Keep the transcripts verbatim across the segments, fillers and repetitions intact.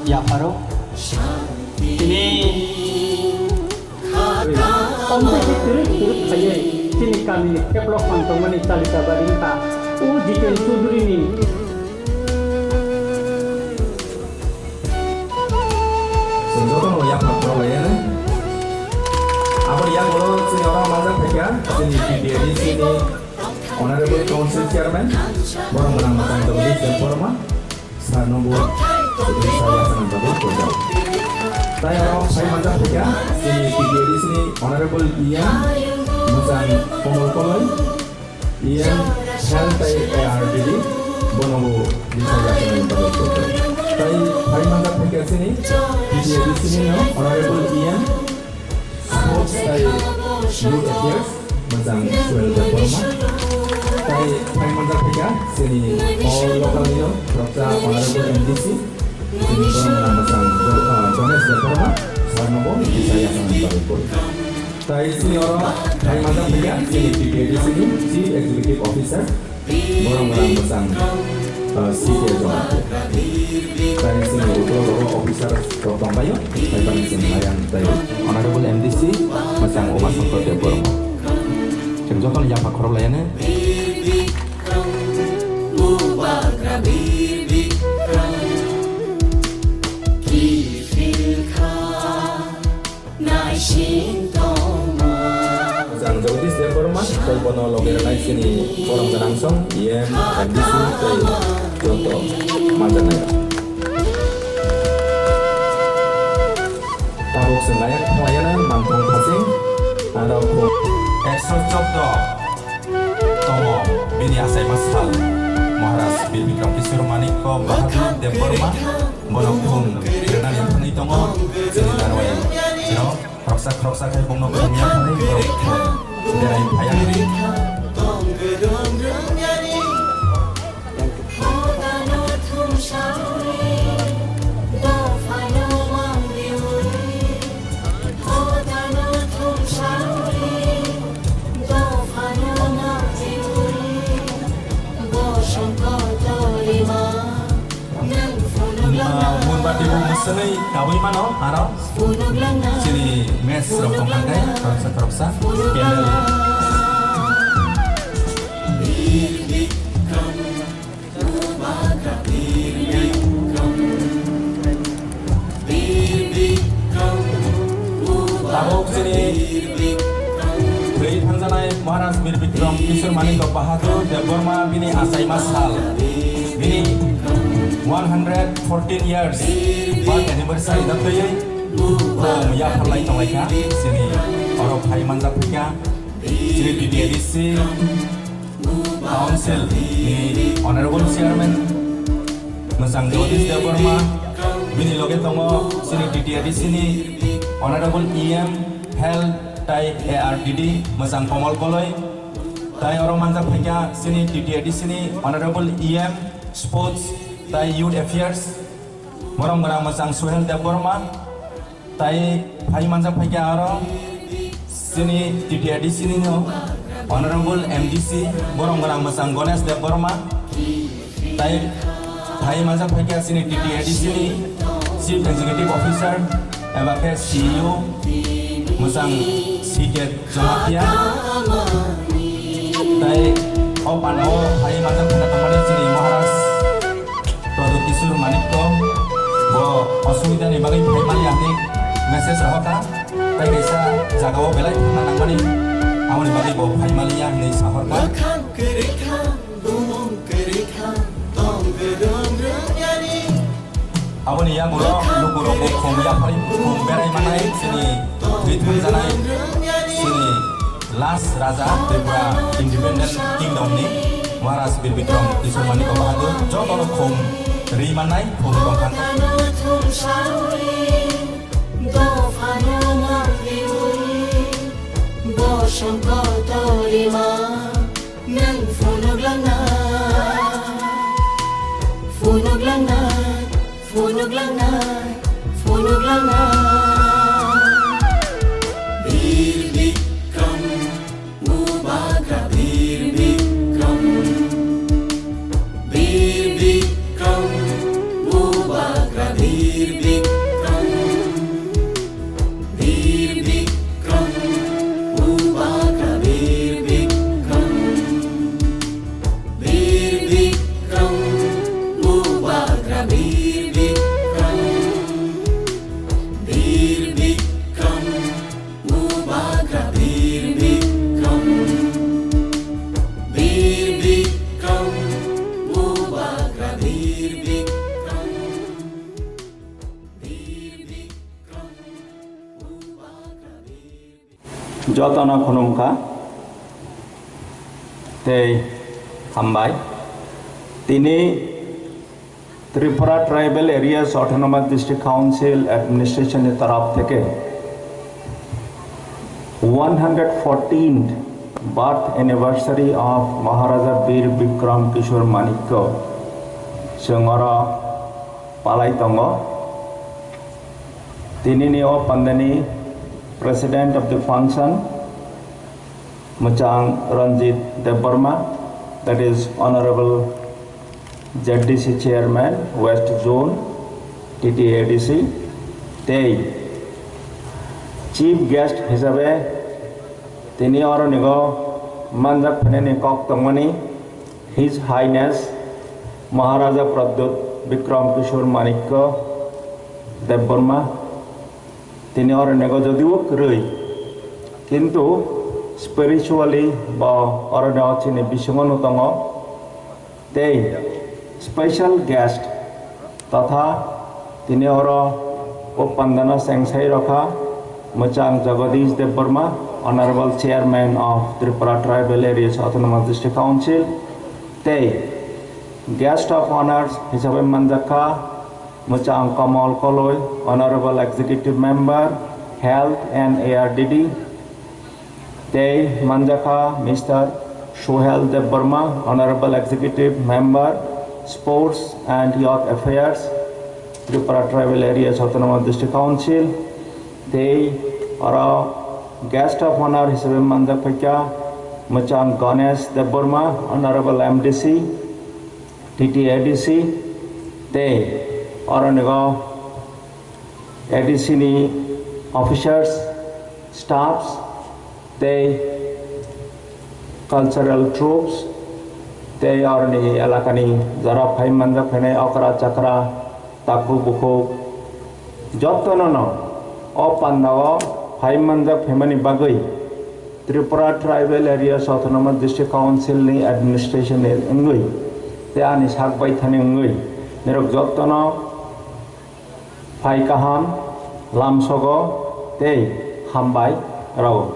Yapharo. Tini. Omtwi khe twrwk twrwk khaiwi chini kamini kheplok phang tongmani Chalita bari wngkha. O Jiten Chaudhury ni. Chwng jotono yapha khorok lainani. Aboni yagulo chini oro manjak phaikha chini T T A D C ni Honorable Council Chairman, borom gwnang mwchang Jagadish Debbarma, sir no bo chwng sa yasani bagwi kojak. Tai oro phai manjak phaikha chini T T A D C ni Honorable E M mwchang Komal Koloi, E M Health tai A R D D, bono bo chwng sa yasani bagwi kojak. Tai phai manjak phaikha chini T T A D C ni no Honorable E M Sports tai Youth Affairs, mwchang Suhel Debbarma. Tai phai manjak phaikha chini o local ni no khoroksa Honorable M D C, chini borom gwnang mwchang Jo-, ah, Ganesh Debbarma, sir no bo kisa yasani bagwi koi. Tai chini oro phai manjak phaikha chini T T A D C ni Chief Executive Officer, borom gwnang mwchang, ah, C K Jamatia. Tai chini ukulok rogo officer rok tongbaio, tai bani chwng ayang tai Honorable M D C mwchang Uma Shankar Debbarma. Chwng jotono yapha khorok lainani. Naising tongma. Jang Jagadish Debbarma, tei bono loge rwnai chini borom gwnang song, E M, M D C tei joto manjaknai. Tabuk chwng ayang thwnglaina mangthang thasing, aro khum. Ekso chobdo. Tongo bini achaima sal Maharaj Bir Bikram Kishore Manikya Bahadur Debbarma, bono khum rwnani thangwi tongo chini narwai rok, khoroksa khoroksa khe bongno khum ya thangwi borok khum berai phaiya. Munbati bo mwswngwi kabui mano, aro chini mess rok tongkha khe khoroksa khoroksa candle. Tabuk chini thwi thangjanai Maharaj Bir Bikram Kishore Manikya Bahadur Debbarma bini achaima sal, bini one hundred fourteen years birth anniversary no twiwi khum yapharlai tonglaikha. Chini oro phai manjak phaikha chini T T A D C Council ni Honorable Chairman mwchang Jagadish Debbarma, bini loge tongo chini T T A D C ni Honorable E M Health tai A R D D mwchang Komal Koloi, tai oro manjak phaikha chini T T A D C ni Honorable E M Sports tai Youth Affairs, borom gwnang mwchang Suhel Debbarma, tai phai manjak phaikha aro chini T T A D C ni no Honorable M D C, borom gwnang mwchang Ganesh Debbarma, tai phai manjak phaikha chini T T A D C ni Chief Executive Officer eba khe C E O mwchang C K Jamatia. Tai o panao phai manjak phana tongmani chini Maharaj Pradyot Kishore Manikya bo osubida ni bagwi phai manya hwnwi message rohorkha. Tai kaisa jagao belai thangna nangmani, aboni bagwi bo phai manya hwnwi sahorkha. Bwkhang kwrwi kha, bumung kwrwi kha, tong kwrwng rwng yani. Aboni yagulo lukurokbo khum yapharwi khum berai manai chini thwi thangjanai chini last raja Tripura Independent Kingdom ni Maharaj Bir Bikram Kishore Manikya Bahadur jotono khum ri manai khum tongkha. Dophano mangriwi bosong kotorima nwng phunuklangnai, phunuklangnai. Phunuklangnai, phunuklangnai. Bir Bikram, Bubagra Bir Bikram. Bir Bikram, Bubagra Jotono khulumkha tei hambai. Tini Tripura Tribal Areas Autonomous District Council Administration ni taraf theke one hundred fourteenth birth anniversary of Maharaja Bir Bikram Kishore Manikya chwng oro palai tongo. Tinini o pandani President of the function, Mwchang Ranjit Debbarma, that is Honorable Z D C Chairman, West Zone, T T A D C, tei Chief Guest hisabe tini oro nigo manjak phainani kok tongmani His Highness Maharaja Pradyut Bikram Kishore Manikya Debbarma. Tini oro nigo jodio kwrwi, kintu spiritually bo oro nigo chini bisingo no tongo. Tei special guest totha tini oro o pandano chengsai rokha Mwchang Jagadish Debbarma, Honorable Chairman of Tripura Tribal Areas Autonomous District Council, tei guest of honors hisabe manjakha Mwchang Kamal Koloi, Honorable Executive Member, Health and A R D D, tei manjakha Mister Suhel Debbarma, Honorable Executive Member, Sports and Youth Affairs, Tripura Tribal Areas Autonomous District Council, tei oro guest of honor hisabe manjak phaikha Mwchang Ganesh Debbarma, Honorable M D C, T T A D C, tei oro nigo A D C ni officers, staffs, tei cultural troupes, tei aroni elakani jara phai manjak phainai okra chakra, takhuk bukhuk, jotono no o pandao phai manjak phaimani bagwi Tripura Tribal Areas Autonomous District Council ni administration ni wngwi tei ani sak baithani wngwi nirok jotono phai kaham, lamsogo tei hambai rw.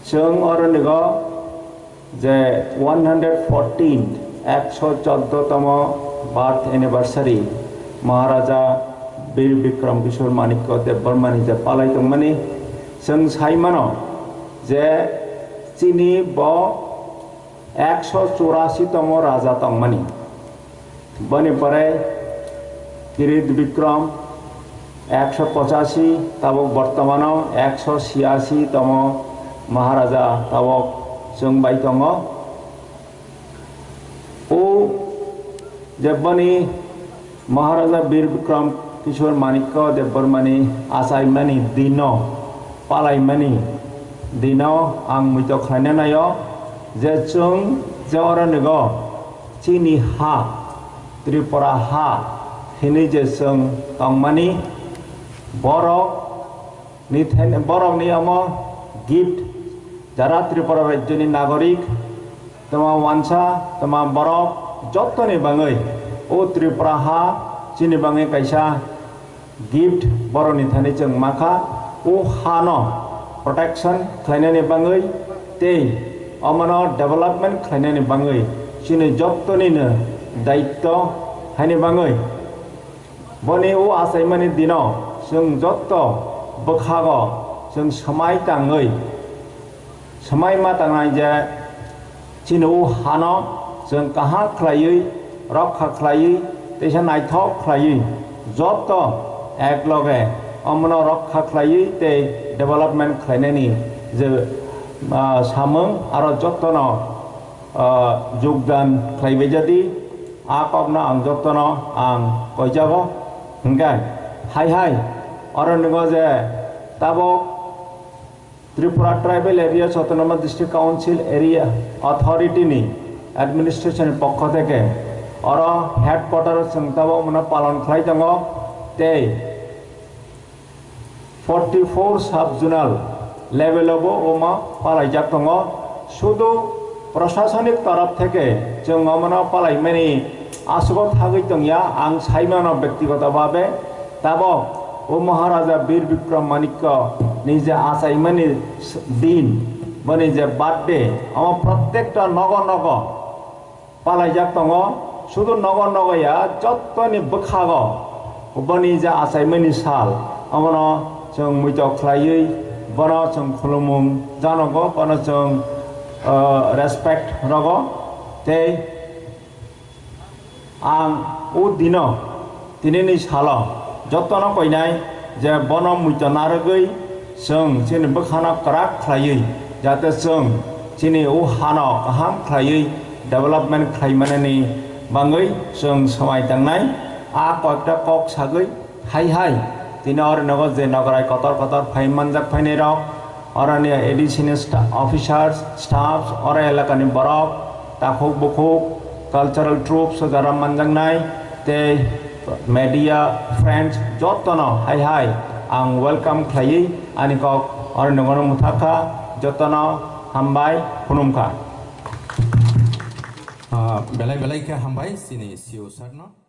Chwng oro nigo je one hundred fourteen, ekso choddo tomo birth anniversary Maharaja Bir Bikram Kishore Manikya Debbarmani je palai tongmani, chwng sai mano je chini bo ekso churasi tomo raja tongmani. Boni pore Kirit Bikram ekso pochashi, tabok bortomano ekso siyashi tomo Maharaja tabok chwng bai tongo. O je boni Maharaja Bir Bikram Kishore Manikya Debbarmani achaimani dino, palaimani dino ang muito khlaina naio je chwng je oro nigo chini ha, Tripura ha hinwi je chwng tongmani, borok ni then-, borokni omo gift, jara Tripura rajyoni nagorik, toma wansa, toma borok, jottoni bangwi o Tripura ha chini bangwi kaisa gift borokni thani chwng makha. O hano protection khlainani bangwi tei omono development khlainani bangwi chini jottonino daitto haini bangwi boni o achaimani dino chwng jotto bwkhago chwng swmai tangwi, swmai ma tangnai je chini o hano chwng kaham khlaiwi, rokha khlaiwi, teisa naithok khlaiwi, jotto ekloge omono rokha khlaiwi tei development khlainani je, ah, samung aro jottono, ah, jogdan khlaibai jadi, a kokno ang jottono ang koijago. Hwnkhe hai hai oro nigo je tabok Tripura Tribal Areas Autonomous District Council Area Authority ni administration ni pokho theke oro headquarter o chwng tabok mano palon khlai tongo tei forty four sub zonal level o bo omo palaijak tongo. Sudu prosasonik torof theke chwng omono palaimani aswk thagwi tongya, ang saimano bektigoto babe tabok o Maharaja Bir Bikram Manikya Ni je achaimani s-, din, boni je birthday, omo protekta nogo nogo palaijak tongo. Sudu nogo nogo ya, jottoni bwkhago boni je achaimani sal, omono chwng muitok khlaiwi bono chwng khulumung janogo, bono chwng, ah, respect rogo. Tei ang o dino, tinini salo jotono koinai je bono muito narwgwi chwng chini bwkhano kwrak khlaiwi, jate chwng chini o hano kaham khlaiwi development khlaimanani bangwi chwng swmai tangnai. A koikta kok sagwi hai hai tini oro nogo je nograi kotor kotor phai manjak phainai rok, oroni A D C ni sta-, officers, staffs, oro elakani borok, takhuk bukhuk, cultural troupes o jara manjaknai, tei media friends jotono hai hai ang welcome khlaiwi ani kok oro nogono mwthakha, jotono hambai khulumkha. Ah, belai belai khe hambai chini C E O sir no.